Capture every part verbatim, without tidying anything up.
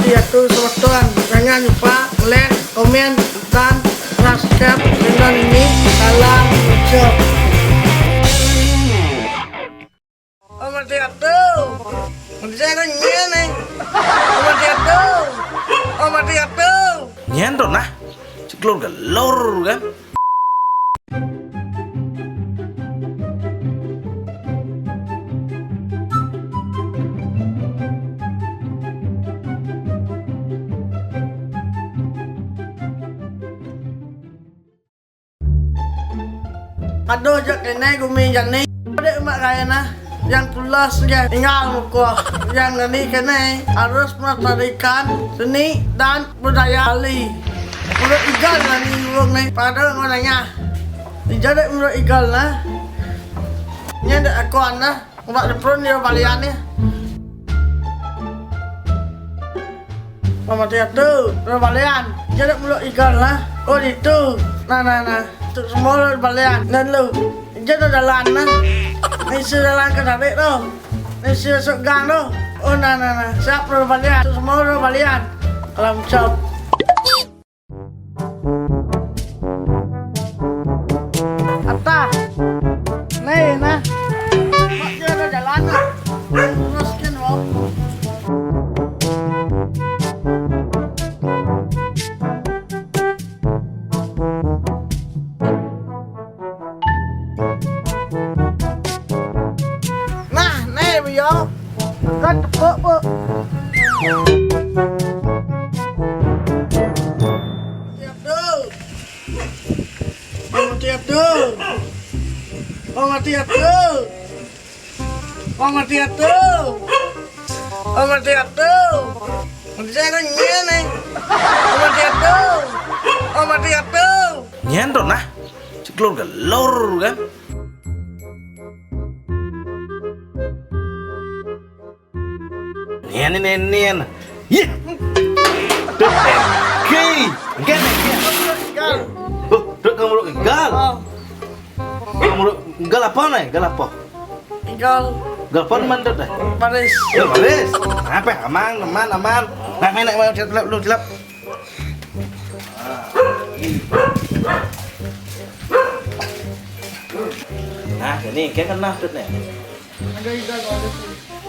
Yaitu semeton, jangan lupa like, komen, dan subscribe channel ini. Salam ucap. Oh, mati atuh. Mati saya kan nyen nih. Oh, mati atuh. Oh, mati atuh. Nyen tuh nah. Ceklur gelur kan. Aduh, jak kene gumi jani. Dek mak kaya nah. Yang pulas ya tinggal muka. Yang ini kene harus melestarikan seni dan budaya Bali. Mulut igal lah ni urung ni. Pada mau nanya. Ija dek mulut igal lah. Nya dek aku anak. Umak deprun dia balian ni. Mama tiap tu, dia balian. Ija dek mulut igal lah. Oh, itu. Nah, nah, nah. Tu semua dia balian. Dan lu. Ija dah jalan lah. Isi jalan ke tarik tu. Isi masuk gang tu. Oh, nah, nah, nah. Siap dia balian. Tu semua dia balian. Alam cap. Atta. Nih, nah. Mak dia ada jalan, nah. Terus kan, Bang. Nah, nih, Bro. Kan tepuk, Bu. Tiap tu. Bang mati atu. Bang mati atu. Bang mati atu. Bang mati atu. Mati saya kan nyen nih. Bang mati atu. Bang mati atu. Nyen tuh nah. Ceklur gelur kan. Nian, nian, nian. Yeh. Duh, engke. Engke, engke. Huh, Dut, kamu lu gagal. Oh. Kamu lu gagal apa nih? Gagal apa? Gagal. Gagal apa, man, Dut, dah? Baris. Ya, baris. Apa? Aman, aman, aman. Nah, main, main, cilap, cilap, lu cilap. Nah, ini engke kena, Dut, nih.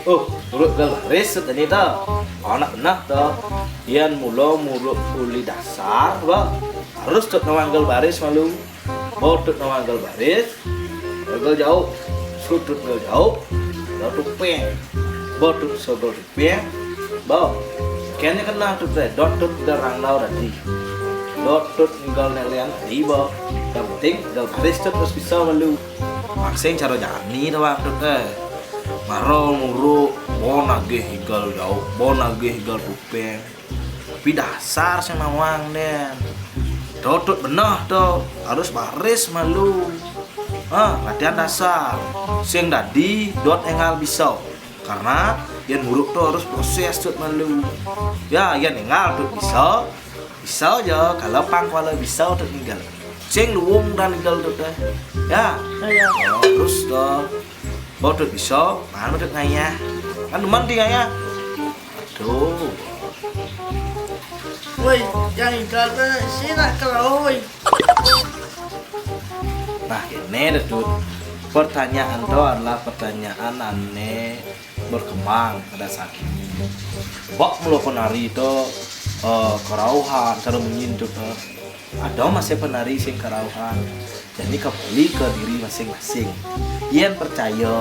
Oh, mulut gal baris tadi ta. Anak benah ta. Yan mula mulut uli dasar, ba. Harus Dut nawang gal baris malu. Ba Dut nawang gal baris. Gal jauh. Sudut gal jauh. Gal tupeng. Ba Dut so gal tupeng. Ba. Kene kena Dut, eh. Dot Dut darang nau tadi. Dot Dut gal nelian tadi, ba. Yang penting gal baris Dut harus bisa malu. Maksing cara jani ta, Bang, Dut, eh. Maro muruk, bon agih igal jauh, bon agih igal tupeng. Tapi dasar sing nawang den. Dot Dut benah tu, harus baris malu. Ha, latihan dasar. Sing dadi, Dot enggal bisa. Karena yan muruk tu harus proses Dut malu. Ya, yan enggal Dut bisa. Bisa ja, kalau pang kuala bisa Dut ninggal. Sing luung dan ninggal Dut deh. Ya. Ayo. Oh, terus tu. Ba Dut bisa, mana Dut ngayah. Kan demen di ngayah. Aduh. Woi, yang ninggal tu sini nak kalau, woi. Nah, ini dah Dut. Pertanyaan tu adalah pertanyaan ane berkembang pada saat ini. Bak mula penari tu, eh, kerauhan, cara menyin tu, eh, ada masih penari sing kerauhan. Jadi kembali ke diri masing-masing. Yan percaya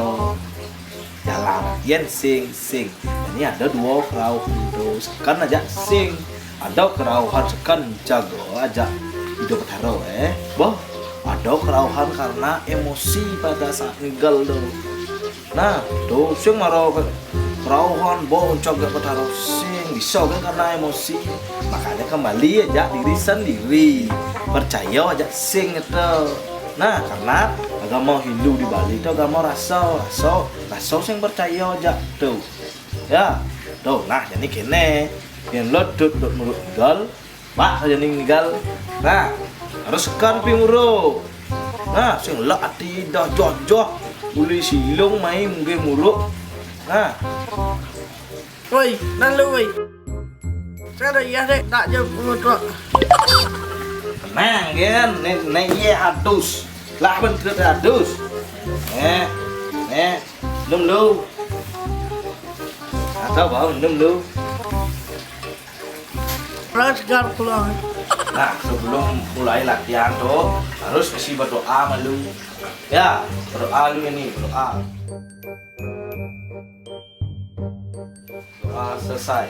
jalan, yan sing, sing. Jadi ada dua kerauhan tu, sekan aja sing. Ada kerauhan sekan jaga aja hidup taro, eh. Bah, ada kerauhan karena emosi pada saat ninggal tu. Nah, tu sing maro ke kerauhan, bo, uncak gak betaro sing bisa kan karena emosi. Makanya kembali aja diri sendiri. Percaya aja sing itu. Nah, karena agama Hindu di Bali itu agama rasa, rasa, rasa sing percaya aja tu. Ya, tu nah jadi kene. Yang lo Dut, Dut muruk ninggal, Pak, aja ninggal. Nah, harus sekan pi muruk. Nah, sing lak ati dah joh-joh. Uli silung mai mungkin muruk. Nah. Woi, nan lu, woi. Kada ya dek, tak jauh pengutuk. Tenang, kan? Nek, nek, iya, adus. Lah, bener adus. Nih, nih, minum lu. Atau bau minum lu. Orang segar pulang. Nah, sebelum mulai latihan tuh, harus mesti berdoa malu. Ya, berdoa lu ini, berdoa. Doa selesai.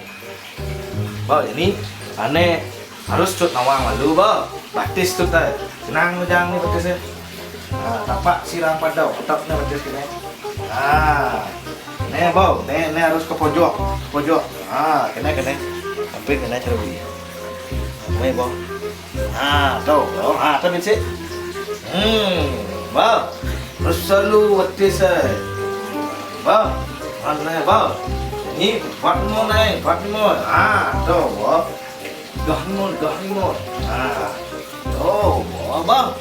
Bah, ini ane harus cut nawang malu, bah. Batis tuh, teh. Senang lu jangan nih batisnya. Nah, tapak sirang pada otaknya batis ini. Nah, ini, bah, ini, ini harus ke pojok, ke pojok. Nah, kena, kena. Sampai kena cerbi. Ini, bah. Nah, tuh, bah. Ah, tuh, sih. Hmm, bah. Terus selalu batis, eh. Bah. Mana, bah? Ini buat mau naik, buat mau. Ah, tuh, bah. Gah ni mon, gah ni mon. Ha. Oh, bah.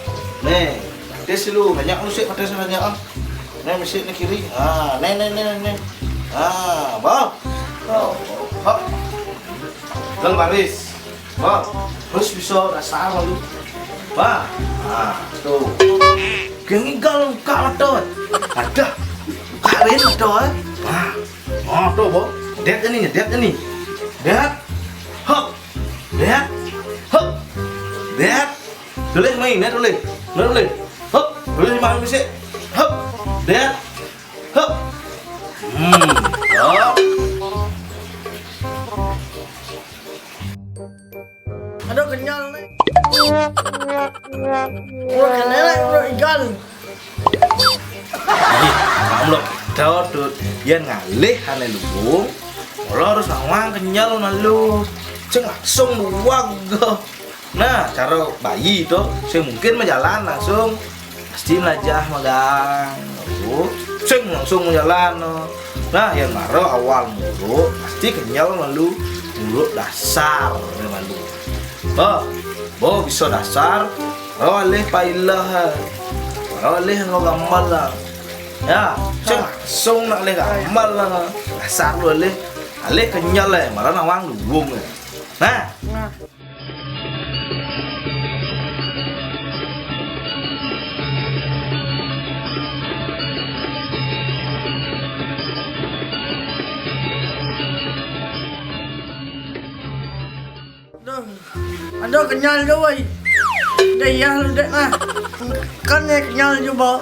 Nih, tes dulu. Banyak musik, tes banyak ah. Nih, musik ni kiri. Ha, nih, nih, nih, nih. Ha, bah. Oh, hop. Gal baris. Bah. Terus bisa rasa malu. Bah. Ha, tuh. Keng igal buka mata. Ada. Kawin mata, eh. Ha. Oh, tuh, bah. Lihat ni, lihat ni. Lihat. Hop. Lihat. Hop. Lihat. Tulis main, lihat tulis. Lihat tulis. Hop. Tulis main musik. Hop. Lihat. Hop. Hmm. Hop. Aduh, kenyal nih. Udah kenyal, udah igal. Ih, kamu lo kita tuh dia ngalih ane luwung. Kalau harus nawang kenyal malu. Sing langsung luwag. Nah, cara bayi itu, sing mungkin menjalan langsung pasti melajah magang. Oh, sing langsung menjalan. Nah, yang maro awal mulu pasti kenyal malu, mulu dasar malu. Bo, bo bisa dasar, ro alih pailah, ro alih lo gamal lah. Ya, sing langsung nak alih gamal lah. Dasar lu alih, alih kenyal lah, malah nawang luwung lah. Nah. Nah. Aduh. Aduh, kenyal je, woi. Dah, iya lu, dek, nah. Kan ya kenyal juga.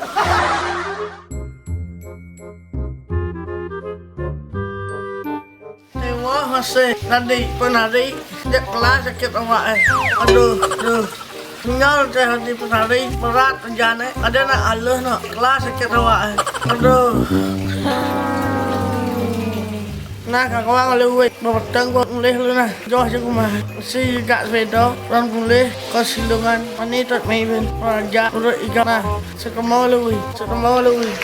Terima kasih tadi penari. Dek, kelas sakit awak, eh. Aduh, aduh. Kenyal teh tadi penari, berat kerjane. Ada nak alus nak. Kelas sakit awak, eh. Aduh. Nah, kak awak lalu, weh. Bapetang gua mulih lu nah. Joh je gua mah. Si gak sepeda, orang mulih ke Silungan. Mani tot main raja, urut ikan nah. Sekemau lu, weh. Sekemau lu, weh.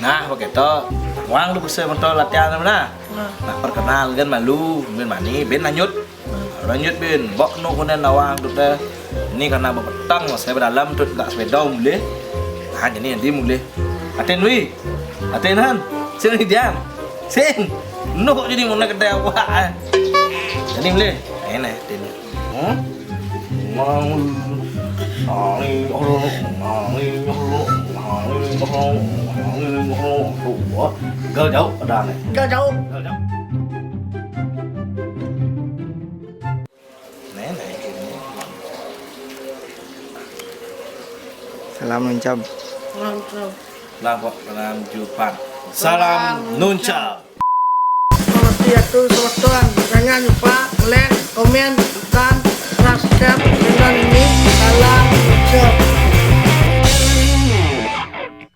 Nah, begitu. Wang lu bisa motor latihan lu nah. Nah. Nak perkenal kan malu, bin mani, bin lanjut. Lanjut bin, bok nu kunen nawang tu teh. Ini karena bapetang, saya berdalam tu gak sepeda mulih. Nah, jadi nanti mulih. Atin wi. Atin han. Sini diam. Sing. Nu kok jadi muna kedai awak, eh. Jadi mulih. Ini, atin. Hmm? Mau. Mari, Allah, mari, Allah, mari, Allah, mari, Allah. Tuh, wah. Gal jauh ada nih. Gal jauh. Gal jauh. Nenek ini. Salam nuncab. Salam, salam. Lah, kok salam jupan. Salam nuncab. Selamat siang tuh, selamat tuan. Jangan lupa like, komen, dan